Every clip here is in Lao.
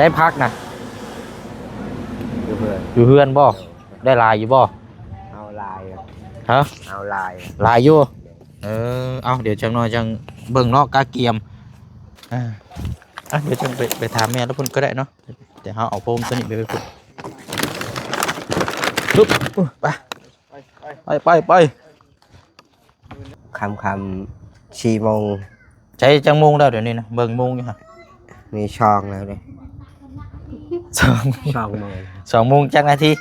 ດ້ຜັກນະ ຢູ່ເຮືອນ ຢູ່ເຮືອນບໍ່? ໄດ້ຫຼາຍຢູ່ບໍ່? ເອົາຫຼາຍ ຮະ? ເອົາຫຼາຍ ຫຼາຍຢູ່. ເອີ ເອົາ ດຽວຈັກໜ່ອຍຈັ່ງເບິ່ງເນາະ ກະກຽມ ອ່າ ອ່ະ ດຽວຈັ່ງໄປ ໄປຖາມແມ່ລາວພຸ້ນກໍໄດ້ເນາະ. ແຕ່ເຮົາເອົາໂຟມຕົວນີ້ໄປ ໄປພຸ້ນ ປຶບ ອື ໄປ ໄປ ໄປ ໄປ ຄ່ຳໆ ສີ່ໂມງ. ໃສ ຈັກໂມງແລ້ວດຽວນີ້ນະ? ເບິ່ງໂມງຢູ່ຫະ ນີ້ສອງແລ້ວເດ້. ສອງ ສອງໂມງ ສອງໂມງຈັກນາທີ?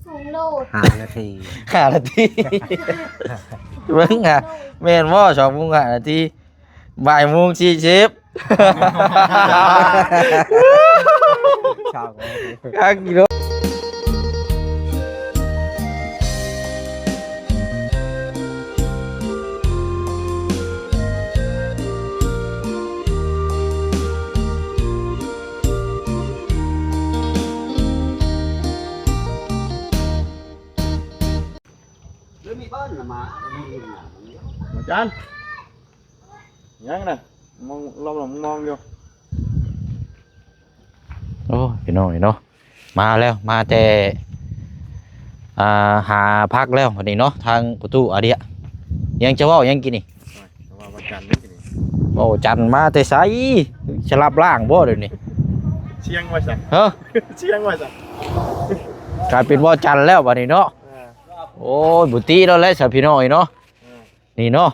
ສູງໂລດ ຫ້ານາທີ ຫ້ານາທີ ເບິ່ງຫາ ແມ່ນບໍ່? ສອງໂມງຫ້ານາທີ ບ່າຍໂມງສີ່ສິບ ຄັກຢູ່ເນາະ. ອາຈານ ຍັງນະ ມອງ ລອບມອງຢູ່. ໂອ້ ພີ່ນ້ອງເອີຍເນາະ ມາແລ້ວ ມາແຕ່ ອ່າ ຫາພັກແລ້ວບັດນີ້ເນາະ ທາງປະຕູອາເດຍ. ຍັງຈະເວົ້າຫຍັງກີ້ນີ້? ໂອ້ຍ ເວົ້າວັນຈັນເດ້ ເວົ້າຈັນມາແຕ່ໃສ? ສະຫຼັບລ້າງບໍ່ດຽວນີ້? ຊຽງວ່າຊັ້ນ ຮະ? ຊຽງວ່າຊັ້ນ ກາຍເປັນເວົ້າຈັນແລ້ວບັດນີ້ເນາະ. ເອີ ໂອ້ຍ ບຸຕິແລ້ວແຫຼະ ສາພີ່ນ້ອງເອີຍເນາະ. ເອີ ນີ້ເນາະ.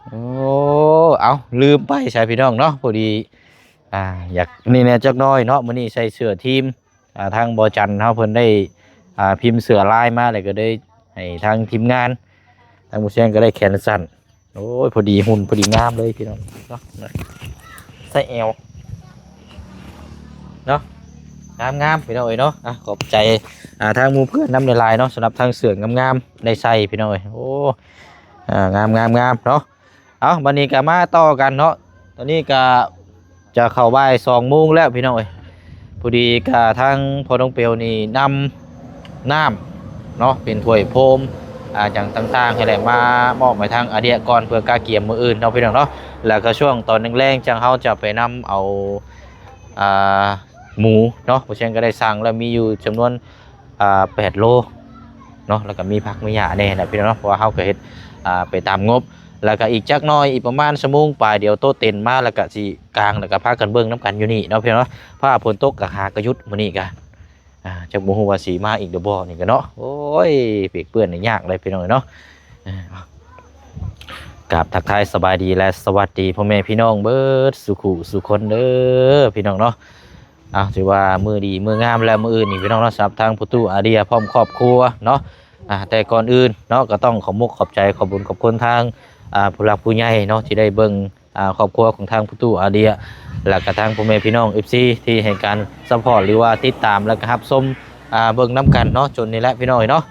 ໂອ້ ເອົ້າ ລືມໄປຊະພີ່ນ້ອງເນາະ ພໍດີ ອ່າ ຢາກນີ້ແດ່ຈັກໜ້ອຍເນາະ. ມື້ນີ້ໃສ່ເສື້ອທີມ ອ່າ ທາງບໍ່ຈັນເຮົາເພິ່ນໄດ້ ອ່າ ພິມເສື້ອລາຍມາ ແລ້ວກໍໄດ້ໃຫ້ທາງທີມງານ ທາງໝູ່ແຊງກໍໄດ້ແຂນສັ້ນ. ໂອ້ຍ ພໍດີຫຸ່ນ ພໍດີງາມເລີຍພີ່ນ້ອງເນາະ ໃສ່ແອວເນາະ ງາມໆ ພີ່ນ້ອງເອີຍເນາະ. ອ່ະ ຂອບໃຈ ອ່າ ທາງໝູ່ເພື່ອນນຳຫຼາຍໆເນາະ ສຳລັບທາງເສື້ອງາມໆ ໄດ້ໃສ່ພີ່ນ້ອງເອີຍ. ໂອ້ ອ່າ ງາມໆໆເນາະ. ເອົ້າ ບັດນີ້ກໍມາຕໍ່ກັນເນາະ ຕອນນີ້ກໍຈະເຂົ້າບ່າຍສອງໂມງແລ້ວພີ່ນ້ອງເອີຍ. ພໍດີກໍທາງພໍ່ນ້ອງເປວນີ້ນຳນ້ຳເນາະ ເປັນຖ້ວຍໂຟມ ອ່າ ຫຍັງຕ່າງໆ ໃຫ້ແຫຼະ ມາມອບໃຫ້ທາງອາເດຍກ່ອນ ເພື່ອກະກຽມມື້ອື່ນເນາະ ພີ່ນ້ອງເນາະ. ແລ້ວກໍຊ່ວງຕອນແລງໆ ຈັ່ງເຮົາຈະໄປນຳເອົາ ອ່າ ໝູເນາະ ເພາະສະນັ້ນກໍໄດ້ສັ່ງແລ້ວ ມີຢູ່ຈຳນວນ ອ່າ ແປດໂລເນາະ ແລ້ວກໍມີຜັກມີຫຍ້າແດ່ນະພີ່ນ້ອງເນາະ ເພາະວ່າເຮົາກໍເຮັດ ອ່າ ໄປຕາມງົບ. ແລ້ວກໍອີກຈັກໜ້ອຍ ອີກປະມານຊົ່ວໂມງປາຍ ດຽວໂຕະເຕັນມາ ແລ້ວກໍຊິກາງ ແລ້ວກໍພາກັນເບິ່ງນຳກັນຢູ່ນີ້ເນາະ ພີ່ນ້ອງເນາະ. ຟ້າຝົນຕົກກໍຫາກໍຢຸດມື້ນີ້ກໍ ອ່າ ຈັກບໍ່ຮູ້ວ່າຊິມາອີກຫຼືບໍ່ນີ້ກໍເນາະ. ໂອ້ຍ ເປກເປື້ອນນີ້ຍາກເລີຍພີ່ນ້ອງເນາະ. ເອີ ກາບທັກທາຍສະບາຍດີ ແລະ ສະຫວັດດີພໍ່ແມ່ພີ່ນ້ອງເບິດສູ່ຄູ່ສູ່ຄົນເດີ ພີ່ນ້ອງເນາະ. ເອົາ ຖືວ່າມື້ດີມື້ງາມແລ້ວມື້ອື່ນນີ້ພີ່ນ້ອງເນາະ ສຳລັບທາງປະຕູອາເດຍພ້ອມຄອບຄົວເນາະ. ອ່າ ແຕ່ກ່ອນອື່ນເນາະ ກໍຕ້ອງຂອບມຸກຂອບໃຈ ຂອບບຸນຂອບຄຸນທາງ ອ່າ ຜູ້ຫຼັກຜູ້ໃຫຍ່ເນາະ ທີ່ໄດ້ເບິ່ງ ອ່າ ຄອບຄົວຂອງທາງປະຕູອາເດຍ ແລ້ວກໍທາງພໍ່ແມ່ພີ່ນ້ອງເອັຟຊີ ທີ່ໃຫ້ການຊັບພອດ ຫຼືວ່າຕິດຕາມ ແລ້ວກໍຮັບຊົມ ອ່າ ເບິ່ງນຳກັນເນາະ ຈົນນີ້ແຫຼະພີ່ນ້ອງເອີຍເນາະ.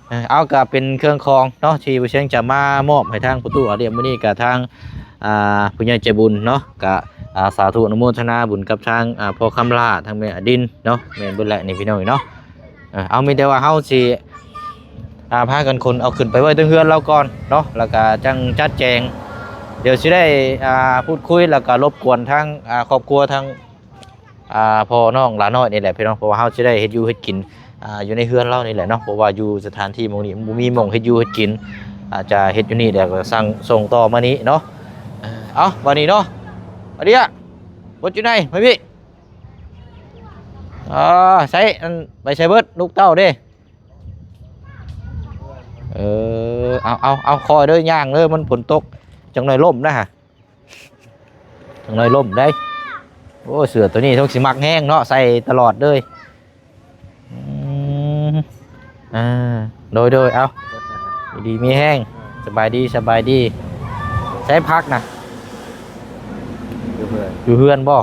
ເອີ ເອົາ ກໍເປັນເຄື່ອງຂອງເນາະ ທີ່ບໍ່ຊຽງຈະມາມອບໃຫ້ທາງປະຕູອາເດຍ. ມື້ນີ້ກໍທາງ ອ່າ ຜູ້ໃຫຍ່ໃຈບຸນເນາະ ກໍ ອ່າ ສາທຸອະນຸໂມທະນາບຸນກັບທາງ ອ່າ ພໍ່ຄຳຫຼ້າ ທາງແມ່ອາດິນເນາະ ແມ່ນເບິດແຫຼະນີ້ພີ່ນ້ອງເນາະ. ເອີ ເອົາ ມີແຕ່ວ່າເຮົາຊິ ອ່າ ພາກັນຂົນເອົາຂຶ້ນໄປໄວ້ເທິງເຮືອນລາວກ່ອນເນາະ ແລ້ວກໍຈັ່ງຈັດແຈງ. ດຽວຊິໄດ້ ອ່າ ພູດຄຸຍ ແລ້ວກໍລົບກວນທາງ ອ່າ ຄອບຄົວທາງ ອ່າ ພໍ່ນ້ອງຫຼານ້ອຍນີ້ແຫຼະພີ່ນ້ອງ ເພາະວ່າເຮົາຊິໄດ້ເຮັດຢູ່ເຮັດກິນ ອ່າ ຢູ່ໃນເຮືອນລາວນີ້ແຫຼະເນາະ ເພາະວ່າຢູ່ສະຖານທີ່ໝ່ອງນີ້ມັນບໍ່ມີໝ່ອງເຮັດຢູ່ເຮັດກິນ ອາດຈະເຮັດຢູ່ນີ້ແລ້ວກໍສັ່ງສົ່ງຕໍ່ມານີ້ເນາະ. ເອົາ ບັດນີ້ເນາະ ອາເດຍ ເບິດຢູ່ໃນ ມາພີ່. ອ່າ ໃສ ອັນ ໄປໃສເບິດ ລູກເຕົ້າເດ້? ເອີ ເອົາ ເອົາ ເອົາ ຄ່ອຍເດີ ຍ່າງເດີ ມັນຝົນຕົກ ຈັກໜ້ອຍລົ້ມນະ. ຈັກໜ້ອຍລົ້ມໄດ໋. ໂອ້ ເສື້ອໂຕນີ້ສົງຊິມັກແຮງເນາະ ໃສ່ຕະຫຼອດເລີຍ. ອືມ ອ່າ ໂດຍ ໂດຍ ເອົາ ຢູ່ດີມີແຮງ. ສະບາຍດີ ສະບາຍດີ. ໃສຜັກນະ? ຢູ່ເຮືອນ ຢູ່ເຮືອນບໍ່?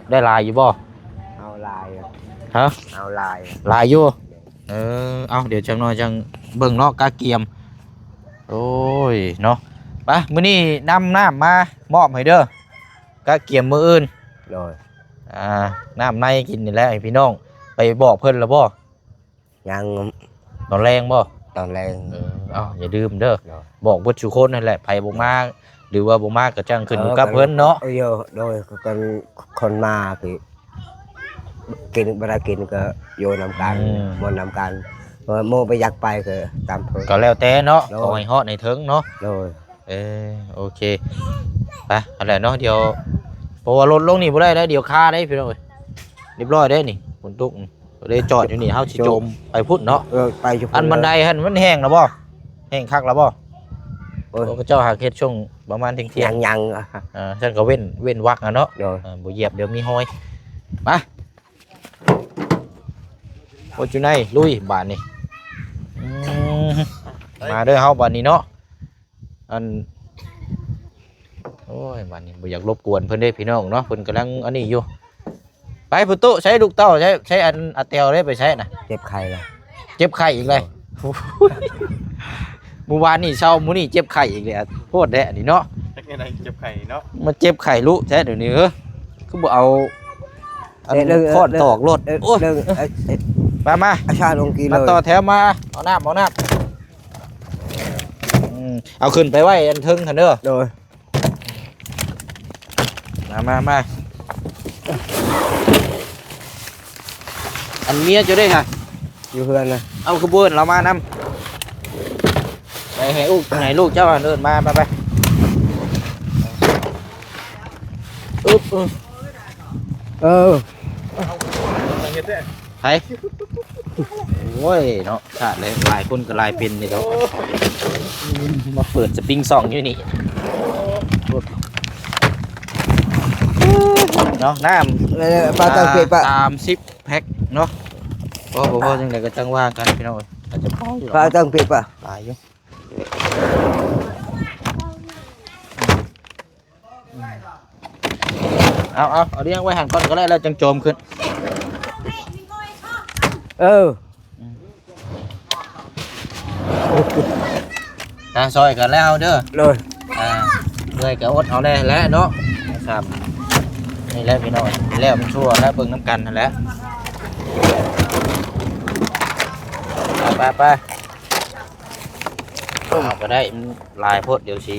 ໄດ້ຫຼາຍຢູ່ບໍ່? ເອົາຫຼາຍ ຮະ? ເອົາຫຼາຍ ຫຼາຍຢູ່. ເອີ ເອົາ ດຽວຈັກໜ້ອຍຈັ່ງເບິ່ງເນາະ ກະກຽມ. ໂອ້ຍ ເນາະ ໄປ ມື້ນີ້ນຳນ້ຳມາມອບໃຫ້ເດີ ກະກຽມມື້ອື່ນ. ໂດຍ ອ່າ ນ້ຳໃນກິນນີ້ແຫຼະໃຫ້ພີ່ນ້ອງ. ໄປບອກເພິ່ນແລ້ວບໍ່? ຍັງ. ຕອນແລງບໍ່? ຕອນແລງ. ເອີ ເອົາ ຢ່າລືມເດີ. ໂດຍ ບອກເບິດສູ່ຄົນນັ້ນແຫຼະ ໃຜບໍ່ມາ ຫຼືວ່າບໍ່ມາກໍຈັ່ງຂຶ້ນຢູ່ກັບເພິ່ນເນາະ. ເອີ ໂດຍ ກໍຄົນ ຄົນມາກໍກິນ ບໍ່ໄດ້ກິນກໍຢູ່ນຳກັນ ອືມ ມ່ວນນຳກັນ ວ່າໝູ່ບໍ່ຢາກໄປກໍຕາມເພິ່ນ ກໍແລ້ວແຕ່ເນາະ. ໂດຍ ຂໍໃຫ້ຮອດໃຫ້ເຖິງເນາະ. ໂດຍ ເອີ ໂອເຄ ໄປ ຫັ້ນແຫຼະເນາະ. ດຽວ ເພາະວ່າລົດລົງນີ້ບໍ່ໄດ້ແລ້ວ ດຽວຄາໄດ້ພີ່ນ້ອງເອີຍ. ຮຽບຮ້ອຍເດ້ນີ້ ຝົນຕົກນີ້ ກໍເລີຍຈອດຢູ່ນີ້ ເຮົາຊິໂຈມໄປພຸ້ນເນາະ. ເອີ ໄປຢູ່ພຸ້ນ ອັນບັນໄດຫັ້ນມັນແຫ້ງແລ້ວບໍ່? ແຫ້ງຄັກແລ້ວບໍ່? ໂອ້ຍ ໂອ້ ເຂົາເຈົ້າຫາເຮັດຊ່ວງປະມານທ່ຽງໆ ຍັງໆ ອ່າ ຊັ້ນກໍເວັ້ນ ເວັ້ນວັກຫັ້ນເນາະ. ໂດຍ ອ່າ ບໍ່ຢຽບ ດຽວມີຮອຍ. ໄປ ໂອ້ ຢູ່ໃນ ລຸຍບາດນີ້. ອືມ ມາເດີເຮົາບາດນີ້ເນາະ. ອັນ ໂອ້ຍ ບາດນີ້ບໍ່ຢາກລົບກວນເພິ່ນເດ້ພີ່ນ້ອງເນາະ ເພິ່ນກຳລັງອັນນີ້ຢູ່. ໄປພຸ້ນຕຸ ໃຊ້ລູກເຕົ້າ ໃຊ້ ໃຊ້ອັນອາແຕວເດ້ ໄປໃຊ້ນະ? ເຈັບໄຂ້ລະ ເຈັບໄຂ້ອີກແລ້ວ. ໂອ້ຍ ມື້ວານນີ້ເຊົາ ມື້ນີ້ເຈັບໄຂ້ອີກແລ້ວ ໂພດແທ້ນີ້ເນາະ. ຈັກແນວໃດເຈັບໄຂ້ເນາະ ມາເຈັບໄຂ້ລຸແທ້ດຽວນີ້. ເອີ ຄືບໍ່ເອົາອັນ ເອີ ຄ້ອນຕອກໂລດ. ເອີ ໂອ້ຍ ເອີ ເອີ ມາ ມາ ມາຕໍ່ແຖວມາ ເອົານ້ຳ ເອົານ້ຳ. ອືມ ເອົາຂຶ້ນໄປໄວ້ອັນເທິງຫັ້ນເດີ. ໂດຍ ມາ ມາ ມາ ອັນເມຍເຈົ້າເດ້ຫະ? ຢູ່ເຮືອນນະ. ເອົາ ຄືບໍ່ເອີ້ນລາວມານຳ? ໄປໃຫ້ລູກ ໃຫ້ລູກເຈົ້າເອີ້ນມາ ໄປ ໄປ. ອຶບ ເອີ ເອີ ເຮັດແທ້ ໃຜ? ໂອ້ຍເນາະ ຊາດເລີຍ ຫຼາຍຄົນກໍຫຼາຍເປັນນີ້ດອກ ມາເປີດສະປຣິງຊ່ອງຢູ່ນີ້ເນາະ. ນ້ຳ ເອີ ປາຕັງເປປະ ສາມສິບແພັກເນາະ. ພໍ ບໍ່ພໍຈັ່ງໃດກໍຈັ່ງວ່າກັນພີ່ນ້ອງເອີຍ ອາດຈະພໍຢູ່ດອກ ປາຕັງເປປະ ຫຼາຍຢູ່. ເອົາ ເອົາ ເອົາລຽງໄວ້ຫັ້ນກ່ອນກໍໄດ້ ແລ້ວຈັ່ງໂຈມຂຶ້ນ. ເອີ ອ່າ ຊ່ອຍກັນແລ້ວເດີ. ໂດຍ ອ່າ ເມື່ອຍກໍອົດເອົາແດ່ແຫຼະເນາະ. ຊ້ຳນີ້ແຫຼະພີ່ນ້ອງ ແລ້ວມັນຊົ່ວແລ້ວ ເບິ່ງນຳກັນຫັ້ນແຫຼະ. ໄປ ໄປ ໄປ. ເອົາກໍໄດ້ ມັນຫຼາຍໂພດ ດຽວຊິ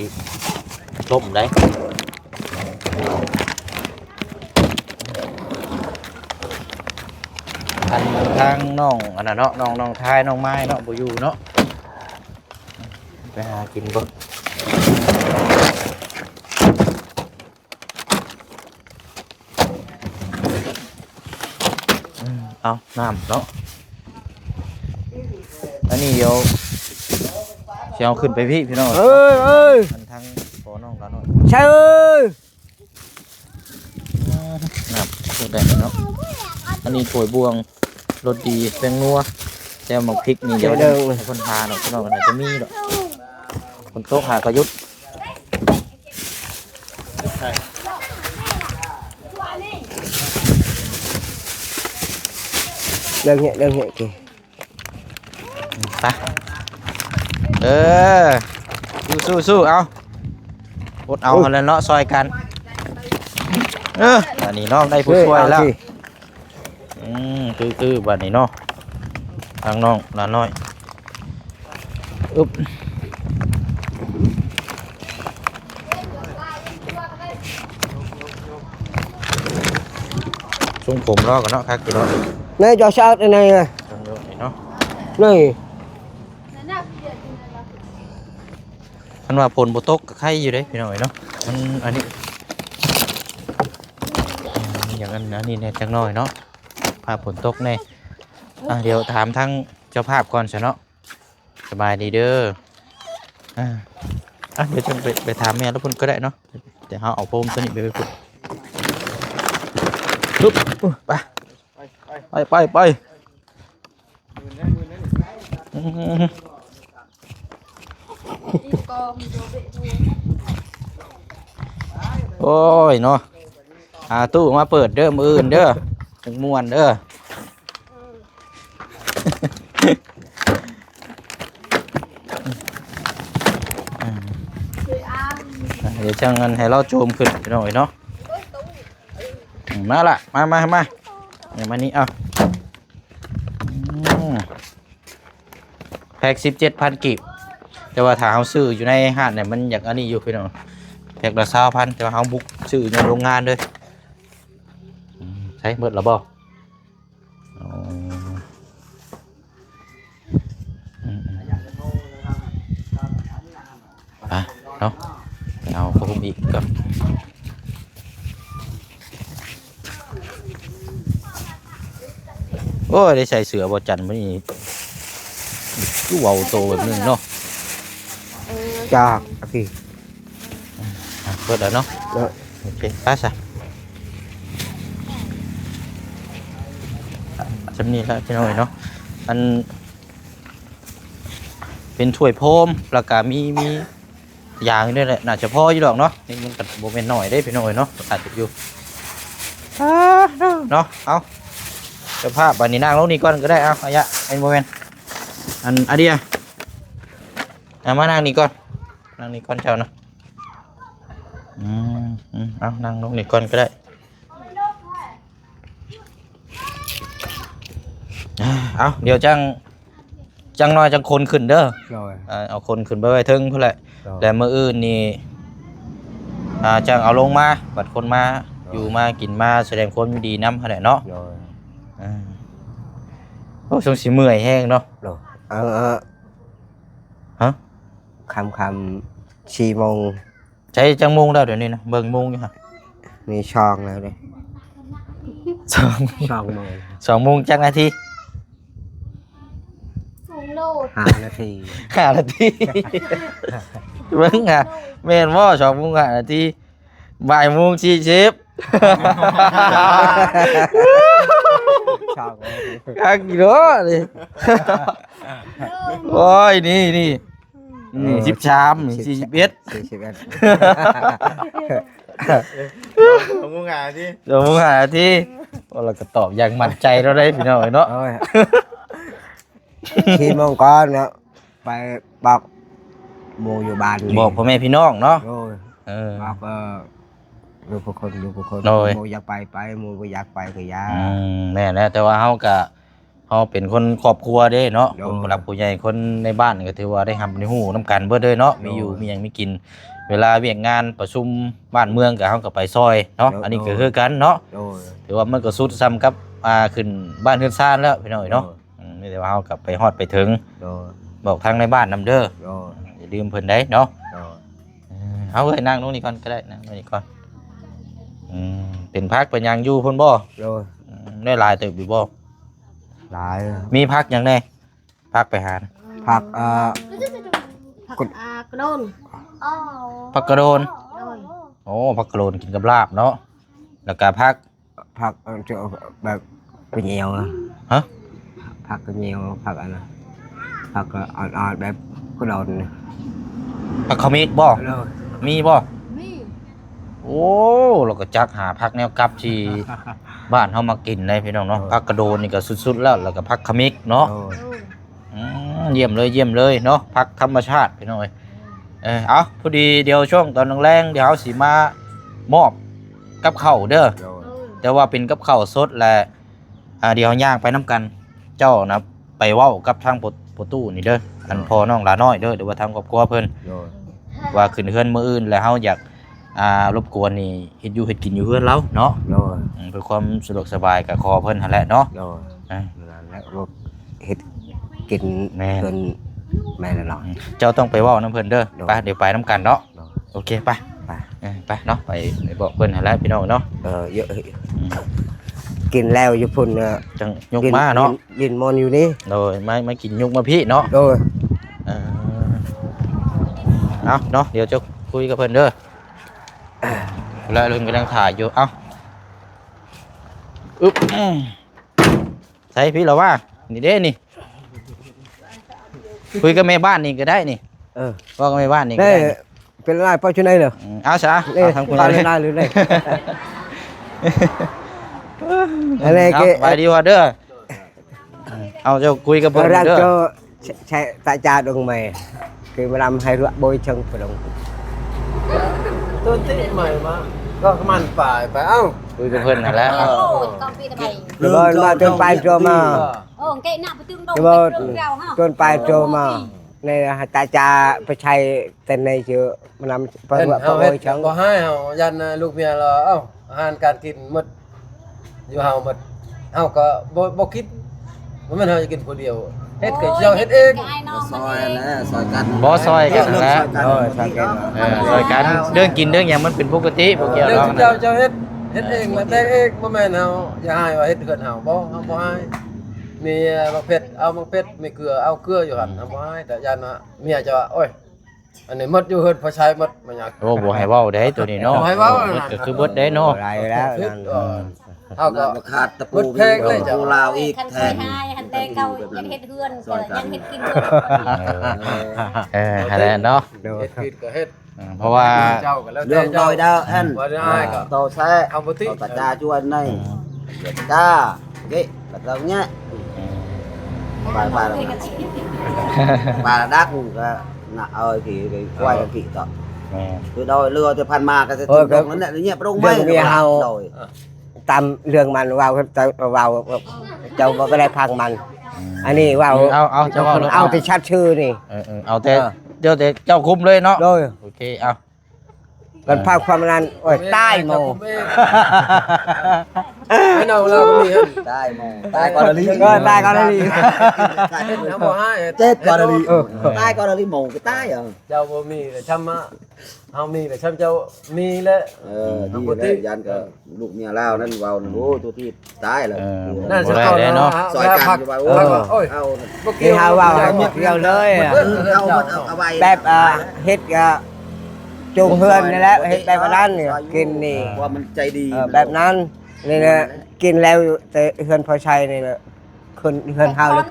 ລົ້ມໄດ໋. ອັນທາງນ້ອງອັນນັ້ນເນາະ ນ້ອງ ນ້ອງທາຍ ນ້ອງມາຍເນາະ ບໍ່ຢູ່ເນາະ ໄປຫາກິນເບິ່ງ. ເອົານ້ຳເນາະ ອັນນີ້ດຽວຊິເອົາຂຶ້ນໄປພີ້ພີ່ນ້ອງ. ເອີຍ ເອີຍ ອັນທາງພໍ່ນ້ອງລາວນ້ອຍ ໃຊ່ເອີຍ ນ້ຳໄດ້ເນາະ. ອັນນີ້ຖ້ວຍບ່ວງ ລົດດີ ແປ້ງນົວ ແຈ່ວໝາກພິກນີ້ ດຽວໃຫ້ເພິ່ນຫາດອກ ພີ່ນ້ອງ ມັນອາດຈະມີດອກ ຝົນຕົກຫາກະຢຸດ. ເລື່ອງເຫດ ເລື່ອງເຫດ ໄປ ເອີ ສູ້ໆ ເອົາ ອົດເອົາ ເອີ ຫັ້ນແຫຼະເນາະ ຊ່ອຍກັນ. ເອີ ອັນນີ້ນ້ອງໄດ້ຜູ້ຊ່ວຍແລ້ວ. ອືມ ຄື ຄືບາດນີ້ເນາະ ທາງນ້ອງຫຼານນ້ອຍ ອຶບ ຊົງຜົມລອກກັນເນາະ ຄັກຢູ່ເນາະ ໃນຈອຊາດໃນ ເນາະ ນີ້ ຄັນວ່າຝົນບໍ່ຕົກກໍໄຄຢູ່ເດ້ພີ່ນ້ອງເອີຍເນາະ ມັນອັນນີ້ ອືມ ຢ່າງອັນ ອັນນີ້ແດ່ຈັກໜ້ອຍເນາະ ພາຝົນຕົກແດ່. ອ່າ ດຽວຖາມທາງເຈົ້າພາບກ່ອນຊະເນາະ. ສະບາຍດີເດີ. ອ່າ ອ່ະ ດຽວຈັ່ງໄປ ໄປຖາມແມ່ລາວພຸ້ນກໍໄດ້ເນາະ ແຕ່ເຮົາເອົາໂຟມຕົວນີ້ໄປໄວ້ພຸ້ນ. ປຶບ ໄປ ໄປ ໄປ ໄປ. ອືມ ໂອ້ຍເນາະ ຫາຕູ້ມາເປີດເດີ ມື້ອື່ນເດີ ຈັ່ງມ່ວນເດີ. ອ່າ ດຽວຈັ່ງນັ້ນໃຫ້ລາວໂຈມຂຶ້ນພີ່ນ້ອງເອີຍເນາະ. ອືມ ມາລະ ມາ ມາ ມາ ນີ້ ມານີ້ ເອົາ. ອືມ ແພັກສິບເຈັດພັນກີບ ແຕ່ວ່າຖ້າເຮົາຊື້ຢູ່ໃນຮ້ານນີ້ ມັນຢາກອັນນີ້ຢູ່ພີ່ນ້ອງ ແພັກລະຊາວພັນ ແຕ່ວ່າເຮົາບຸກຊື້ຢູ່ໂຮງງານເລີຍ. ອືມ ໃຊ້ໝົດແລ້ວບໍ່? ອໍ ອືມໆ ໄປເນາະ ໄປເອົາຜ້າຫົ່ມອີກກ່ອນ. ໂອ້ຍ ໄດ້ໃສ່ເສື້ອບໍ່ຈັນມື້ນີ້ ຄືເວົ້າໂຕແບບໜຶ່ງເນາະ. ເອີ ຈາກ ອາ ອ່ະ ເປີດແລ້ວເນາະ. ໂອເຄ ໄປຊະ ຊ່ຳນີ້ລະພີ່ນ້ອງເອີຍເນາະ. ອັນ ເປັນຖ້ວຍໂຟມ ແລ້ວກະມີ ມີຢາງຢູ່ນີ້ແຫຼະ ໜ້າຈະພໍຢູ່ດອກເນາະ. ນີ້ມັນກະບໍ່ແມ່ນໜ້ອຍເດ້ພີ່ນ້ອງເອີຍເນາະ ອາດຈະຢູ່ ອາ ເນາະ. ເອົາ ເຈົ້າພາບ ບາດນີ້ນັ່ງລົງນີ້ກ່ອນກະໄດ້. ເອົາ ອາຍະ ເອີ ບໍ່ແມ່ນ ອັນ ອາເດຍ ເອົາ ມານັ່ງນີ້ກ່ອນ ນັ່ງນີ້ກ່ອນເຈົ້ານະ. ອືມ ອືມ ເອົາ ນັ່ງລົງນີ້ກ່ອນກະໄດ້. ເອົາ ດຽວຈັ່ງ ຈັ່ງໜ້ອຍຈັ່ງຂົນຂຶ້ນເດີ. ໂດຍ ເອົາ ຂົນຂຶ້ນໄປໄວ້ເທິງພຸ້ນແຫຼະ. ໂດຍ ແລະ ມື້ອື່ນນີ້ ອ່າ ຈັ່ງເອົາລົງມາ ບັດຄົນມາ ໂດຍ ຢູ່ມາກິນມາສະແດງຄວາມຍິນດີນຳຫັ້ນແຫຼະເນາະ. ໂດຍ ເອີ ໂອ້ ຊົງຊິເມື່ອຍແຮງເນາະ. ໂດຍ ເອົາ ເອົາ ຮະ ຄ່ຳໆ ສີ່ໂມງ. ໃສຈັກໂມງແລ້ວດຽວນີ້ນະ? ເບິ່ງໂມງຢູ່ຫະ ນີ້ສອງແລ້ວເດ້. ສອງ ສອງໂມງ ສອງໂມງຈັກນາທີ? ສອງໂມງ ຫ້ານາທີ ຫ້ານາທີ. ເບິ່ງຫາ ແມ່ນບໍ່? ສອງໂມງຫ້ານາທີ ບ່າຍໂມງສີ່ສິບ. ສອງໂມງ ຄັກຢູ່ເນາະນີ້. ໂອ້ຍ ນີ້ ນີ້ ນີ້ ເອີ ສິບສາມ ນີ້ ສີ່ສິບເອັດ ສີ່ສິບເອັດ. ສອງໂມງຫ້ານາທີ ສອງໂມງຫ້ານາທີ. ໂອ້ ລາວກະຕອບຢ່າງໝັ້ນໃຈລາວໄດ໋ພີ່ນ້ອງເອີຍເນາະ. ໂອ້ຍ ສີ່ໂມງກ່ອນເນາະ ໄປບອກໝູ່ຢູ່ບ້ານ ບອກພໍ່ແມ່ພີ່ນ້ອງເນາະ. ໂດຍ ເອີ ບອກ ເອີ ຢູ່ຜູ້ຄົນ ຢູ່ຜູ້ຄົນ. ໂດຍ ໝູ່ຢາກໄປ ໄປ ໝູ່ບໍ່ຢາກໄປກະຢ່າ. ອືມ ແມ່ນແຫຼະ ແຕ່ວ່າເຮົາກະ ເຮົາເປັນຄົນຄອບຄົວເດ້ເນາະ. ໂດຍ ຄົນຜູ້ຫຼັກຜູ້ໃຫຍ່ ຄົນໃນບ້ານກະຖືວ່າໄດ້ຮັບໄດ້ຮູ້ນຳກັນເບິດເລີຍເນາະ. ໂດຍ ມີຢູ່ມີຫຍັງມີກິນ ເວລາວຽກງານປະຊຸມບ້ານເມືອງກະ ເຮົາກະໄປຊ່ອຍເນາະ. ໂດຍ ອັນນີ້ກະຄືກັນເນາະ. ໂດຍ ຖືວ່າມັນກະສຸດສ່ຳກັບ ອ່າ ຂຶ້ນບ້ານເຮືອນຊານແລ້ວພີ່ນ້ອງເອີຍເນາະ. ໂດຍ ອືມ ມີແຕ່ວ່າເຮົາກະໄປຮອດໄປເຖິງ. ໂດຍ ບອກທາງໃນບ້ານນຳເດີ. ໂດຍ ຢ່າລືມເພິ່ນໄດ໋ເນາະ. ໂດຍ ເອີ ເອົາເອີຍ ນັ່ງລົງນີ້ກ່ອນກະໄດ້ ນັ່ງລົງນີ້ກ່ອນ. ອືມ ເປັນຜັກເປັນຫຍັງຢູ່ພຸ້ນບໍ່? ໂດຍ ອືມ ໄດ້ຫຼາຍເຕີບຢູ່ບໍ່? ຫຼາຍ. ມີຜັກຫຍັງແດ່? ຜັກໄປຫາ ຜັກ ເອີ ຜັກ ອ່າ ກະໂດນ ຜັກກະໂດນ. ໂດຍ ໂອ້ ຜັກກະໂດນກິນກັບລາບເນາະ. ແລ້ວກະຜັກ ຜັກ ເອີ ແບບກະແຍວ. ຮະ? ຜັກກະແຍວ ຜັກອັນນັ້ນ ຜັກອ່ອນໆ ແບບກະໂດນ. ຜັກຂະມິກບໍ່? ໂດຍ ມີບໍ່? ມີ. ໂອ້ ລາວກະຈັກຫາຜັກແນວກັບທີ່ບ້ານເຮົາມັກກິນໄດ໋ພີ່ນ້ອງເນາະ. ໂດຍ ຜັກກະໂດນນີ້ກະສຸດໆແລ້ວ ແລ້ວກະຜັກຂະມິກເນາະ. ໂດຍ ອືມ ຢ້ຽມເລີຍ ຢ້ຽມເລີຍເນາະ ຜັກທຳມະຊາດພີ່ນ້ອງເອີຍ. ເອີ ເອົາ ພໍດີດຽວຊ່ວງຕອນແລງໆ ດຽວເຮົາຊິມາມອບກັບເຂົ້າເດີ. ໂດຍ ແຕ່ວ່າເປັນກັບເຂົ້າສົດແຫຼະ. ອ່າ ດຽວເຮົາຍ່າງໄປນຳກັນ ເຈົ້ານະໄປເວົ້າກັບທາງພໍ່ຕູ້ນີ້ເດີ ອັນ ໂດຍ ພໍ່ນ້ອງຫຼ້ານ້ອຍເດີ ຫຼືວ່າທາງຄອບຄົວເພິ່ນ. ໂດຍ ວ່າຂຶ້ນເຮືອນມື້ອື່ນແລ້ວເຮົາຢາກ ອ່າ ລົບກວນນີ້ ເຮັດຢູ່ເຮັດກິນຢູ່ເຮືອນລາວເນາະ. ໂດຍ ອືມ ເພື່ອຄວາມສະດວກສະບາຍກະຂໍເພິ່ນຫັ້ນແຫຼະເນາະ. ໂດຍ ອ່າ ນັ້ນແຫຼະ ເຮັດກິນ ແມ່ນ ເພິ່ນ ແມ່ນແລ້ວເນາະ. ອືມ ເຈົ້າຕ້ອງໄປເວົ້ານຳເພິ່ນເດີ. ໂດຍ ໄປ ດຽວໄປນຳກັນເນາະ. ໂດຍ ໂອເຄ ໄປ ໄປ ເອີ ໄປເນາະ ໄປ ໄປບອກເພິ່ນຫັ້ນແຫຼະພີ່ນ້ອງເນາະ. ເອີ ເຍາະ ອືມ ກິນແລ້ວຢູ່ພຸ້ນ ຈັ່ງຍົກມາເນາະ ຫຼິ້ນ ຫຼິ້ນມ່ວນຢູ່ນີ້. ໂດຍ ມາ ມາກິນຍົກມາພີ້ເນາະ. ໂດຍ ເອີ ເອົາເນາະ ດຽວຈະຄຸຍກັບເພິ່ນເດີ. ແລ້ວເພິ່ນກຳລັງຖ່າຍຢູ່ ເອົາ ອຶບ ໃສ່ພີ້ລະວ່າ ນີ້ເດ້ນີ້ ຄຸຍກັບແມ່ບ້ານນີ້ກະໄດ້ນີ້. ເອີ ເວົ້າກັບແມ່ບ້ານນີ້ກະໄດ້ນີ້. ເປັນລາຍເປົ່າຈັ່ງໃດເລີ? ອືມ ເອົາຊະ ເອົາທາງພຸ້ນເລີຍ ລາຍເລີຍ. ອັນນີ້ ເອົາ ສະບາຍດີວ່າເດີ. ເອົາ ເຈົ້າຄຸຍກັບເພິ່ນເດີ ເຈົ້າ ໃຊ້ຕາຈາດອງໄມ ຄືມາລຳໃຫ້ລວກໂບຍເຊີງປະດົງ ຕົ້ນຕິໃໝ່ມາ ກໍມັນປາຍໄປ. ເອົ້າ ຄຸຍກັບເພິ່ນຫັ້ນແຫຼະ. ເອີ ມາ ມາ ຕົ້ນປາຍໂຕມາ ເອີ ມາ ຕົ້ນປາຍໂຕມາ. ໃນຕາຈາໄປໃຊ້ແຕ່ໃນເຈີມານຳ ເພິ່ນວ່າບໍ່ເຮັດ ບໍ່ໃຫ້ເຮົາ ຢ້ານລູກເມຍລາວ ເອົ້າ ອາຫານການກິນໝົດ ຢູ່ເຮົາໝົດ ເຮົາກໍບໍ່ ບໍ່ກິນ ບໍ່ແມ່ນເຮົາຈະກິນຜູ້ດຽວ ເຮັດກໍເຈົ້າເຮັດເອງ ກໍຊ່ອຍແຫຼະ ຊ່ອຍກັນ ບໍ່ ຊ່ອຍກັນຫັ້ນແຫຼະ ເອີ ຊ່ອຍກັນ ເອີ ຊ່ອຍກັນ ເລື່ອງກິນເລື່ອງຫຍັງມັນເປັນປົກກະຕິ ບໍ່ກ່ຽວດອກ ເຈົ້າ ເຈົ້າເຮັດ ເຮັດເອງ ແຕ່ງເອງ ບໍ່ແມ່ນເຮົາຢາກໃຫ້ວ່າເຮັດເຮືອນເຮົາ ບໍ່ ເຮົາບໍ່ໃຫ້ ມີໝາກເຜັດ ເອົາໝາກເຜັດ ມີເກືອ ເອົາເກືອຢູ່ຫັ້ນ ເຮົາບໍ່ໃຫ້ ແຕ່ຢ້ານວ່າເມຍຈະວ່າ ໂອ້ຍ ອັນນີ້ໝົດຢູ່ເຮືອນພໍ່ຊາຍໝົດ ບໍ່ຢາກ ໂອ້ ບໍ່ໃຫ້ເວົ້າເດ້ໂຕນີ້ເນາະ ບໍ່ໃຫ້ເວົ້າ ເບິດກໍຄືເບິດເດ້ເນາະ ບໍ່ໄດ້ແລ້ວນັ້ນ ເຮົາກໍຂາດຕະປູ ເບິດແພງເລີຍ ເຈົ້າ ລາວອີກ ຄັນ ແທ ໃຫ້ ຫັ້ນແຕ່ເກົ່າ ຍັງເຮັດເຮືອນ ຊ່ອຍກັນ ຍັງເຮັດກິນ ເອີ ເອີ ຫັ້ນແຫຼະເນາະ ເຮັດກິນກໍເຮັດ ເອີ ເພາະວ່າ ເຈົ້າກໍແລ້ວແຕ່ ເລື່ອງດອຍດາວແອນ ບໍ່ໄດ້ ເອີ ຕໍ່ແຊ ເອົາບໍ່ຕິ ເອົາກະຈາຈວນໃນ ອືມ ກະຈາ ເກະ ກະຈາເນຍ ອືມ ປາ ປາ ປາດັກກະນະ ເອີ ກີ ຄວາຍກະກີຕໍ່ ແມ່ນ ຄືດອຍເຫຼືອແຕ່ຜ່ານມາກະຈະ ເອີ ຕົກລົງນັ້ນແຫຼະ ເນຍ ປະດົງໄມ້ ເລື່ອງເມຍເຮົາ ດອຍ ຕາມເລື່ອງມັນເວົ້າ ເວົ້າ ເຈົ້າບໍ່ໄດ້ຟັງມັນ ອືມ ອັນນີ້ເວົ້າ ເອົາ ເອົາ ເຈົ້າເວົ້າ ເອົາແຕ່ຊັດຊື່ນີ້ ເອີ ເອີ ເອົາແຕ່ ເອີ ດຽວແຕ່ເຈົ້າຄຸມເລີຍເນາະ ໂດຍ ໂອເຄ ເອົາ ມັນພາຄວາມອັນນັ້ນ ໂອ້ຍ ຕາຍໝູ່ ໄອ້ນ້ອງລາວກໍມີຫັ້ນ ຕາຍໝູ່ ຕາຍກໍລະລີ ເອີ ຕາຍກໍລະລີ ເຈັບກໍລະລີ ເອີ ຕາຍກໍລະລີໝູ່ກໍຕາຍ ເອີ ເຈົ້າບໍ່ມີແລ້ວ ຊຳມາ ເຮົາມີແລ້ວ ຊຳເຈົ້າມີແລ້ວ ເອີ ດີແລ້ວ ຢ້ານກໍລູກເມຍລາວນັ້ນເວົ້າ ໂອ້ ຕົວທີ່ຕາຍແລ້ວ ເອີ ນັ້ນ ບໍ່ໄດ້ແລ້ວເນາະ ຊ່ອຍກັນຢູ່ວ່າ ໂອ້ຍ ເຮົາ ເຮົາເວົ້າໃຫ້ໝົດດຽວເລີຍ ເອີ ເຮົາໝົດເອົາໄວ້ ແບບ ເອີ ເຮັດກໍ ໂຈງເຮືອນນີ້ແຫຼະ ເຮັດແບບນັ້ນ ກິນນີ້ ເອີ ວ່າມັນໃຈດີ ເອີ ແບບນັ້ນ ນີ້ແຫຼະ ກິນແລ້ວແຕ່ເຮືອນພໍ່ໄຊນີ້ແຫຼະ ຂຶ້ນເຮືອນເຮົາແລ້ວ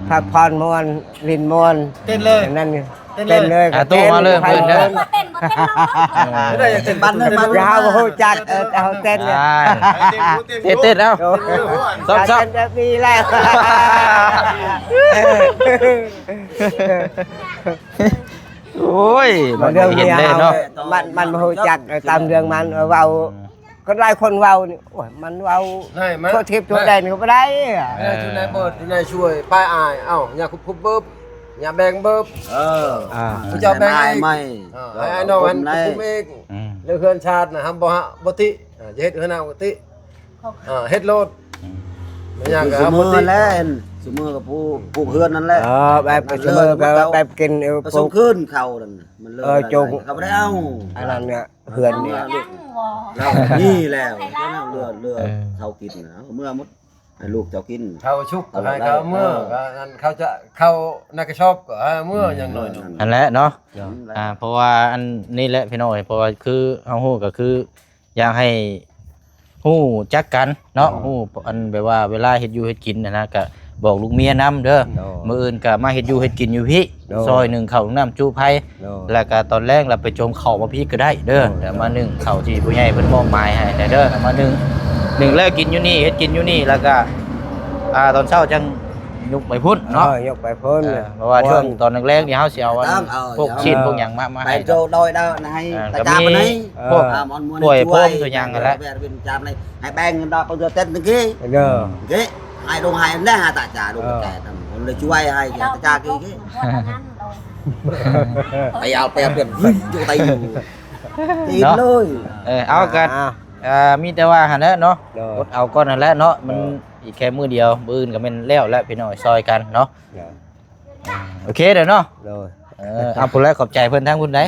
ພັກຜ່ອນມ່ວນ ຫຼິ້ນມ່ວນ ເຕັ້ນເລີຍ ນັ້ນ ເຕັ້ນເລີຍ ເຕັ້ນເລີຍ ອ່າ ຕູ້ມາເລີຍ ເພິ່ນເດີ ບໍ່ເຕັ້ນ ບໍ່ເຕັ້ນ ເອີ ເຮົາບໍ່ຮູ້ຈັກ ເອີ ເຮົາເຕັ້ນ ອ່າ ເຕັ້ນ ເຕັ້ນ ເອົາ ຊອບ ຊອບ ເຕັ້ນແບບນີ້ແຫຼະ ໂອ້ຍ ມັນເລື່ອງເມຍເຮົາ ມັນ ມັນບໍ່ຮູ້ຈັກ ເອີ ຕາມເລື່ອງມັນ ເອີ ເວົ້າ ອືມ ຄົນຫຼາຍຄົນເວົ້ານີ້ ໂອ້ຍ ມັນເວົ້າ ໃນມາ ທົ່ວທິບທົ່ວແດນກໍບໍ່ໄດ້ ໃນ ເອີ ຢູ່ໃນເບີດ ຢູ່ໃນຊ່ວຍ ປາຍອາຍ ເອົ້າ ຢ່າຄຸບເບີບ ຢ່າແບ່ງເບີບ ເອີ ອ່າ ຜູ້ເຈົ້າແບ່ງເອງ ໃຫ້ອ້າຍນ້ອງຫັ້ນຄຸມເອງ ອືມ ແລ້ວເຮືອນຊາດນະ ຫ້າມບໍ່ ບໍ່ຕິ ເອີ ຢ່າເຮັດເຮືອນເຮົາຕິ ເອີ ເຮັດໂລດ ອືມ ແມ່ນຫຍັງກໍບໍ່ຕິ ຊຸມື້ແຫຼະ ຊຸມື້ກໍຜູ້ ອືມ ປູກເຮືອນນັ້ນແຫຼະ ເອີ ແບບຊຸມື້ກໍແບບກິນ ເອີ ປະສົງຄືນເຂົານັ້ນ ມັນເລີຍ ເອີ ຈົງ ເຂົາບໍ່ໄດ້ເອົາ ອັນນັ້ນນະ ເຮືອນນີ້ ເອົາ ມີແລ້ວ ເຫຼືອ ເຫຼືອ ເອີ ເຂົາກິນນະ ເອົາເມືອໝົດ ໃຫ້ລູກເຈົ້າກິນ ເຂົາຊຸກກໍໃຫ້ເຂົາເມືອ ເອີ ກໍອັນເຂົາຈະ ເຂົາໃນກະສອບກໍໃຫ້ເມືອ ອືມ ຢ່າງໜ້ອຍໜຶ່ງ ຫັ້ນແຫຼະເນາະ ເອີ ອ່າ ເພາະວ່າອັນນີ້ແຫຼະພີ່ນ້ອງເອີຍ ເພາະວ່າຄືເຮົາຮູ້ກໍຄື ຢາກໃຫ້ຮູ້ຈັກກັນເນາະ ເອີ ຮູ້ອັນແບບວ່າເວລາເຮັດຢູ່ເຮັດກິນຫັ້ນນະ ກະບອກລູກເມຍນຳເດີ ໂດຍ ມື້ອື່ນກະມາເຮັດຢູ່ເຮັດກິນຢູ່ພີ້ ໂດຍ ຊ່ອຍໜຶ້ງເຂົ້າໜຶ້ງນ້ຳຈຸໄຟ ໂດຍ ແລ້ວກະຕອນແລງລະໄປຈົ່ມເຂົ້າມາພີ້ກໍໄດ້ເດີ ໂດຍ ແລ້ວມາໜຶ້ງເຂົ້າທີ່ຜູ້ໃຫຍ່ເພິ່ນມອບໝາຍໃຫ້ແດ່ເດີ ແລ້ວມາໜຶ້ງ ໜຶ້ງແລ້ວກິນຢູ່ນີ້ ເຮັດກິນຢູ່ນີ້ ແລ້ວກະ ອ່າ ຕອນເຊົ້າຈັ່ງ ຍົກໄປພຸ້ນເນາະ ເອີ ຍົກໄປພຸ້ນ ເອີ ເພາະວ່າຊ່ວງຕອນແລງໆນີ້ເຮົາຊິເອົາອັນ ເອົາ ພວກຊີ້ນພວກຫຍັງມາ ມາໃຫ້ ໄປໂຕດອຍດາວໃຫ້ ເອີ ຕາຈາບໃຫ້ ເອີ ພວກ ອືມ ຖ້ວຍໂພມ ໂຕຫຍັງຫັ້ນແຫຼະ ເປັນຈາບໃຫ້ ໃຫ້ແບ່ງກັນດອກ ເພິ່ນເຕັດນີ້ ເດີ ເກະ ໃຫ້ລົງໃຫ້ແລ້ວຫາຕາຈາລົງ ເອີ ແຕ່ ເພິ່ນເລີຍຊ່ວຍໃຫ້ຕາຈາກີ ເອີ ໄປເອົາແປເປັນຢູ່ໄຕຢູ່ ເນາະ ເອີ ເອົາກັນ ອ່າ ເອີ ມີແຕ່ວ່າຫັ້ນແຫຼະເນາະ ໂດຍ ອົດເອົາກ່ອນຫັ້ນແຫຼະເນາະ ມັນ ໂດຍ ອີກແຄ່ມື້ດຽວ ມື້ອື່ນກໍແມ່ນແລ້ວແຫຼະ ພີ່ນ້ອງ ຊ່ອຍກັນເນາະ ໂດຍ ໂອເຄເດີເນາະ ໂດຍ ເອີ ເອົາ ພຸ້ນແຫຼະ ຂອບໃຈເພິ່ນທາງພຸ້ນໃດ ເ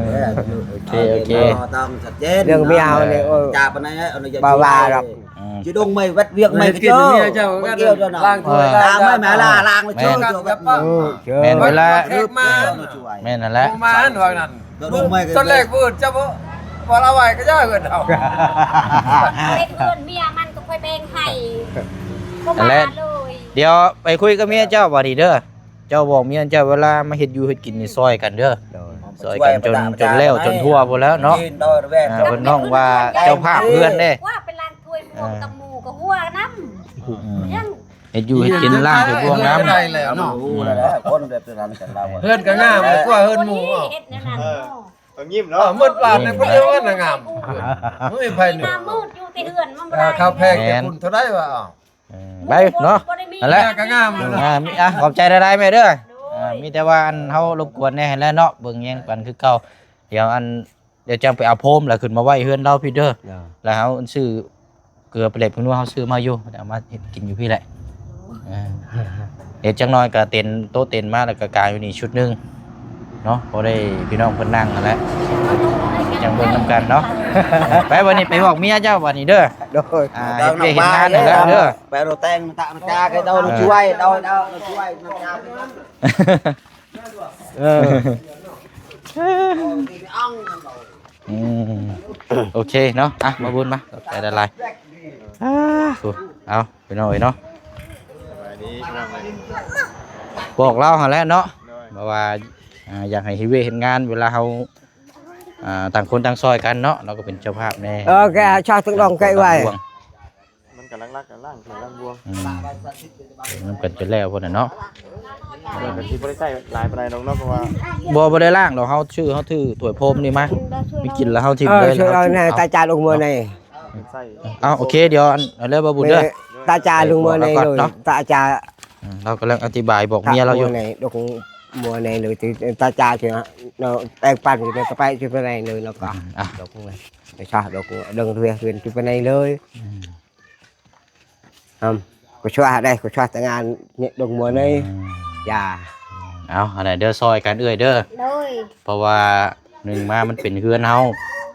ອີ ໂອເຄ ໂອເຄ ຕ້ອງຊັດເຈນ ເລື່ອງເມຍເຮົານີ້ ເອີ ໂອ້ຍ ຈາປານໃດ ບໍ່ວ່າດອກ ອືມ ຊິດົງໃໝ່ ແວັດວຽກໃໝ່ ເຮັດກິນເມຍເຈົ້າ ມັນກ່ຽວເຈົ້ານະ ລ້າງຖ້ວຍ ລ້າງ ລ້າງໄມ້ ມາລ້າງ ລ້າງ ເອີ ເຊີ ແມ່ນເວລາ ແຂກມາ ແມ່ນນັ້ນແຫຼະ ມາ ວ່ານັ້ນ ຕອນແລກເພິ່ນຈະບໍ່ ບໍ່ລະໄວ້ກໍຢ່າເຮືອນເຮົາ ເຮັດເຮືອນເມຍມັນກໍຄ່ອຍແບ່ງໃຫ້ ບໍ່ມາເລີຍ ດຽວໄປຄຸຍກັບເມຍເຈົ້າບາດນີ້ເດີ ເຈົ້າບອກເມຍເຈົ້າ ເວລາມາເຮັດຢູ່ເຮັດກິນນີ້ຊ່ອຍກັນເດີ ໂດຍ ຊ່ອຍກັນຈົນ ຊ່ອຍກັນ ຈົນແລ້ວຈົນທົ່ວພຸ້ນແລ້ວເນາະ ອ່າ ເພິ່ນນ້ອງວ່າເຈົ້າພາບເຮືອນເດ້ ວ່າໄປລ້າງຖ້ວຍ ອ່າ ພວກກັບໝູ່ກໍຫົວນຳ ອືມ ຍັງ ເຮັດຢູ່ເຮັດກິນລ້າງຖ້ວຍບ່ວງນຳ ໄດ້ແລ້ວເນາະ ຮູ້ແລ້ວແຫຼະ ຄົນແບບນັ້ນກັນລາວ ເຮືອນກໍງາມກວ່າເຮືອນໝູ່ ເຮັດແນວນັ້ນເນາະ ເອີ ຍິ້ມເນາະ ເອີ ໝົດບາດແລ້ວ ເອີ ເພິ່ນເອີ້ນວ່າງາມ ເຮີ້ຍ ໄຜໜຶ່ງ ໜ້າມືດຢູ່ແຕ່ເຮືອນ ມັນບໍ່ໄດ້ ເອີ ເຂົາແພງແຕ່ ແມ່ນ ພຸ້ນເທົ່າໃດວະ ອ້າວ ເອີ ໄປເນາະ ບໍ່ໄດ້ມີ ນັ້ນແຫຼະ ກໍງາມແລ້ວເນາະ ອ່າ ມີ ອ່ະ ຂອບໃຈຫຼາຍໆ ແມ່ເດີ ໂດຍ ອ່າ ມີແຕ່ວ່າ ອັນ ເຮົາລົບກວນແດ່ຫັ້ນແຫຼະເນາະ ເບິ່ງແຍງກັນຄືເກົ່າ ດຽວ ອັນ ດຽວຈັ່ງໄປເອົາໂຟມ ແລ້ວຂຶ້ນມາໄວ້ເຮືອນລາວພີ້ເດີ ໂດຍ ແລ້ວເຮົາຊື້ເກືອປາແດກຜົງນົວ ເຮົາຊື້ມາຢູ່ ແລ້ວເອົາມາເຮັດກິນຢູ່ພີ້ແຫຼະ ເອີ ດຽວຈັກໜ່ອຍກໍເຕັນໂຕະເຕັນມາ ແລ້ວກໍກາງຢູ່ນີ້ຊຸດໜຶ່ງເນາະ ພໍໄດ້ພີ່ນ້ອງເພິ່ນນັ່ງຫັ້ນແຫຼະ ຈັ່ງເບິ່ງນຳກັນເນາະ ໄປ ບັດນີ້ໄປບອກເມຍເຈົ້າບັດນີ້ເດີ ໂດຍ ອ່າ ເຮັດວຽກເຮັດງານຫັ້ນແຫຼະເດີ ໄປເອົາແຕ່ງຕະມາຈາກໃຫ້ເຮົາ ເອີ ຊ່ວຍເຮົາ ເຮົາຊ່ວຍນຳຈາກ ເອີ ອືມ ໂອເຄເນາະ ອ່ະ ມາບຸນມາ ຂອບໃຈຫຼາຍໆ ອ່າ ໂອ້ ເອົາ ພີ່ນ້ອງເອີຍເນາະ ສະບາຍດີພີ່ນ້ອງເອີຍ ບອກລາວຫັ້ນແຫຼະເນາະ ໂດຍ ເພາະວ່າ ອ່າ ຢາກໃຫ້ເຮັດວຽກເຮັດງານ ເວລາເຮົາ ອ່າ ຕ່າງຄົນຕ່າງຊ່ອຍກັນເນາະ ລາວກໍເປັນເຈົ້າພາບແດ່ ເອີ ແກຊອກຕຶງດອງແກໄວ້ ມັນກໍຫຼັກໆກໍລ້າງຖ້ວຍລ້າງບ່ວງ ອືມ ນຳກັນຈົນແລ້ວພຸ້ນນະເນາະ ເອີ ກໍຊິບໍ່ໄດ້ໃຊ້ຫຼາຍປານໃດດອກເນາະ ເພາະວ່າ ບໍ່ ບໍ່ໄດ້ລ້າງດອກ ເຮົາຊື້ ເຮົາຖືຖ້ວຍໂຟມນີ້ມາ ມີກິນແລ້ວເຮົາຖິ້ມເລີຍ ເອີ ເອົາ ຕາຈານອອກມາໃນ ໃຊ້ ເອົາ ໂອເຄ ດຽວ ອັນ ເອົາເລີຍ ບໍ່ບຸນເດີ ຕາຈານອອກມາໃນ ເນາະ ຕາຈານ ອືມ ລາວກຳລັງອະທິບາຍບອກເມຍລາວຢູ່ ອອກມາໃນ ດອກມາໃນເລີຍ ຕາຈານເນາະ ແປງປັນຢູ່ໃນກະໄປຢູ່ໃນເລີຍ ແລ້ວກໍ ອືມ ອ່ະ ດອກ ດອກ ດອກເລື່ອງເຮືອນຢູ່ໃນເລີຍ ອືມ ອຳ ກໍຊ່ວຍໄດ້ ກໍຊ່ວຍແຕ່ງານນີ້ ດົງມົວນີ້ ອືມ ຢ່າ ເອົາ ອັນນັ້ນເດີ ຊ່ອຍກັນເອື້ອຍເດີ ໂດຍ ເພາະວ່າໜຶ່ງມາມັນເປັນເຮືອນເຮົາ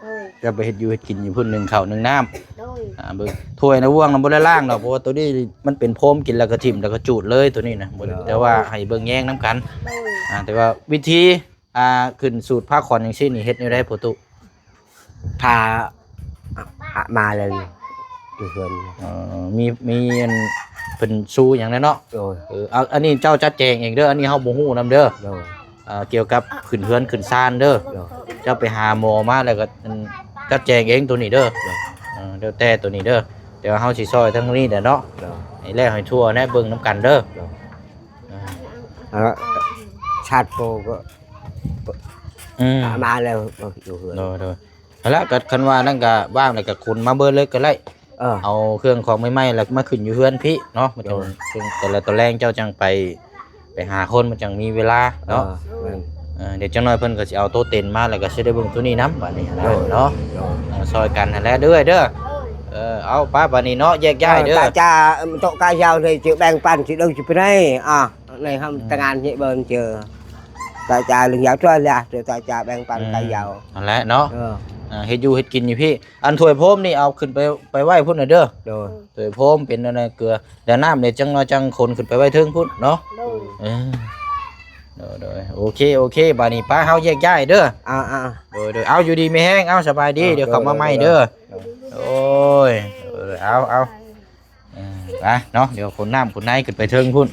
ໂດຍ ຈະໄປເຮັດຢູ່ເຮັດກິນຢູ່ພຸ້ນ ໜຶ້ງເຂົ້າໜຶ້ງນ້ຳ ໂດຍ ອ່າ ເບິ່ງຖ້ວຍນະ ບ່ວງນະ ບໍ່ໄດ້ລ້າງດອກ ເພາະວ່າໂຕນີ້ມັນເປັນໂຟມ ກິນແລ້ວກໍຖິ້ມ ແລ້ວກໍຈູດເລີຍໂຕນີ້ນະ ບໍ່ໄດ້ ໂດຍ ແຕ່ວ່າໃຫ້ເບິ່ງແຍງນຳກັນ ໂດຍ ອ່າ ແຕ່ວ່າວິທີ ອ່າ ຂຶ້ນສູດພາຂວັນຈັ່ງຊີ້ນີ້ ເຮັດແນວໃດພໍ່ຕູ້? ພາ ອະ ມາເລີຍຢູ່ເຮືອນ ເອີ ມີ ມີອັນເພິ່ນຊູຫຍັງແດ່ເນາະ ໂດຍ ເອີ ເອົາ ອັນນີ້ເຈົ້າຈັດແຈງເອງເດີ ອັນນີ້ເຮົາບໍ່ຮູ້ນຳເດີ ໂດຍ ເອີ ກ່ຽວກັບຂຶ້ນເຮືອນຂຶ້ນຊານເດີ ໂດຍ ເຈົ້າໄປຫາໝໍມາແລ້ວກໍ ອັນ ຈັດແຈງເອງໂຕນີ້ເດີ ໂດຍ ເອີ ແລ້ວແຕ່ໂຕນີ້ເດີ ແຕ່ວ່າເຮົາຊິຊ່ອຍທາງນີ້ແຫຼະເນາະ ໂດຍ ໃຫ້ແລ້ວໃຫ້ທົ່ວແນ່ ເບິ່ງນຳກັນເດີ ໂດຍ ເອີ ເອົາ ຊາດໂປກໍ ອືມ ມາແລ້ວ ເອີ ຢູ່ເຮືອນ ໂດຍ ໂດຍ ຫັ້ນລະ ກໍຄັນວ່ານັ້ນກໍວ່າງແລ້ວກໍຂົນມາເບິດເລີຍກໍໄດ້ ເອີ ເອົາເຄື່ອງຂອງໃໝ່ໆ ແລ້ວມາຂຶ້ນຢູ່ເຮືອນພີ້ເນາະ ມັນຈັ່ງ ໂດຍ ຈັ່ງ ແຕ່ລະຕອນແລງເຈົ້າຈັ່ງໄປ ໄປຫາຄົນ ມັນຈັ່ງມີເວລາເນາະ ເອີ ແມ່ນ ເອີ ດຽວຈັກໜ້ອຍເພິ່ນກໍຊິເອົາໂຕະເຕັນມາ ແລ້ວກໍຊິໄດ້ເບິ່ງໂຕນີ້ນຳ ບາດນີ້ ໂດຍ ເນາະ ໂດຍ ເອີ ຊ່ອຍກັນຫັ້ນແຫຼະເດີ ເດີ ເອີ ເອົາ ໄປ ບາດນີ້ເນາະ ແຍກຍ້າຍເດີ ເອີ ຕາຈາ ໂຕະກາຍາວເລີຍ ຈະແບ່ງປັນ ຊິເດີ ຊິໄປໃນ ອາ ໃນຫ້ອງ ອືມ ແຕ່ງານເຮັດເບິ່ງເຈີ ຕາຈາເລື່ອງຍາວຕົວລະ ຕາຈາແບ່ງປັນ ອືມ ກາຍາວ ຫັ້ນແຫຼະເນາະ ເອີ ອ່າ ເຮັດຢູ່ເຮັດກິນຢູ່ພີ້ ອັນຖ້ວຍໂຟມນີ້ເອົາຂຶ້ນໄປ ໄປໄວ້ພຸ້ນນະເດີ ໂດຍ ຖ້ວຍໂຟມເປັນອັນນັ້ນເກືອ ແລ້ວນ້ຳນີ້ຈັ່ງ ຈັ່ງຂົນຂຶ້ນໄປໄວ້ເທິງພຸ້ນເນາະ ໂດຍ ເອີ ໂດຍ ໂດຍ ໂອເຄ ໂອເຄ ບາດນີ້ປະ ເຮົາແຍກຍ້າຍເດີ ອ່າ ອ່າ ໂດຍ ໂດຍ ເອົາ ຢູ່ດີມີແຮງ ເອົາ ສະບາຍດີ ອ່າ ດຽວເຂົ້າມາໃໝ່ເດີ ໂດຍ ໂດຍ ໂດຍ ເອີ ເອົາ ເອົາ ເອີ ໄປເນາະ ດຽວຂົນນ້ຳຂົນໃນຂຶ້ນໄປເທິງພຸ້ນ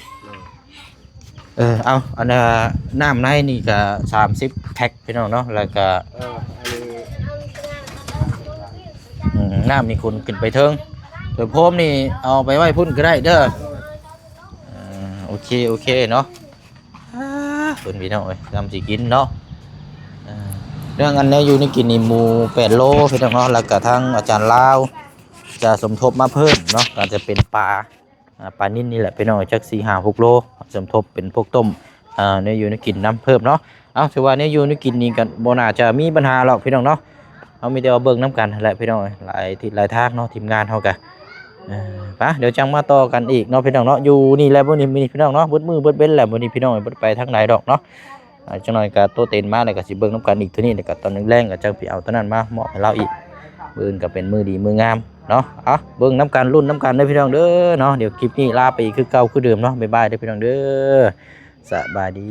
ເອີ ເອົາ ອັນນ່າ ນ້ຳໃນນີ້ກະສາມສິບແພັກພີ່ນ້ອງເນາະ ແລ້ວກະ ເອີ ອັນນີ້ ອືມ ນ້ຳນີ້ຂົນຂຶ້ນໄປເທິງ ໂຕໂຟມນີ້ເອົາໄປໄວ້ພຸ້ນກໍໄດ້ເດີ ເອີ ໂອເຄ ໂອເຄເນາະ ອ່າ ເພິ່ນພີ່ນ້ອງເອີຍ ນຳຊິກິນເນາະ ເອີ ເລື່ອງອັນແນວຢູ່ແນວກິນນີ້ ໝູແປດໂລພີ່ນ້ອງເນາະ ແລ້ວກະທາງອາຈານລາວຈະສົມທົບມາເພີ່ມເນາະ ກໍຈະເປັນປາ ອ່າ ປານິນນີ້ແຫຼະພີ່ນ້ອງ ຈັກສີ່ຫ້າຫົກໂລ ສົມທົບເປັນພວກຕົ້ມ ເອີ ແນວຢູ່ແນວກິນນຳເພີ່ມເນາະ ເອົາ ຖືວ່າແນວຢູ່ແນວກິນນີ້ກໍບໍ່ໜ້າຈະມີບັນຫາຫຼອກພີ່ນ້ອງເນາະ ເຮົາມີແຕ່ວ່າເບິ່ງນຳກັນຫັ້ນແຫຼະພີ່ນ້ອງ ຫຼາຍທິດຫຼາຍທາງເນາະ ທີມງານເຮົາກໍ ເອີ ໄປ ດຽວຈັ່ງມາຕໍ່ກັນອີກເນາະພີ່ນ້ອງເນາະ ຢູ່ນີ້ແຫຼະມື້ນີ້ ມື້ນີ້ພີ່ນ້ອງເນາະ ເບິດມື້ເບິດເວັນແຫຼະມື້ນີ້ພີ່ນ້ອງ ບໍ່ໄດ້ໄປທາງໃດດອກເນາະ ອ່າ ຈັກໜ້ອຍກໍໂຕະເຕັນມາ ແລ້ວກໍຊິເບິ່ງນຳກັນອີກເທື່ອນີ້ ແລ້ວກໍຕອນແລງໆກໍຈັ່ງໄປເອົາໂຕນັ້ນມາມອບໃຫ້ລາວອີກ ມື້ອື່ນກໍເປັນມື້ດີມື້ງາມເນາະ ເອົາ ເບິ່ງນຳກັນ ລຸ້ນນຳກັນເດີພີ່ນ້ອງເດີເນາະ ດຽວຄລິບນີ້ລາໄປອີກຄືເກົ່າຄືເດີມເນາະ ບາຍບາຍເດີພີ່ນ້ອງເດີ ສະບາຍດີ.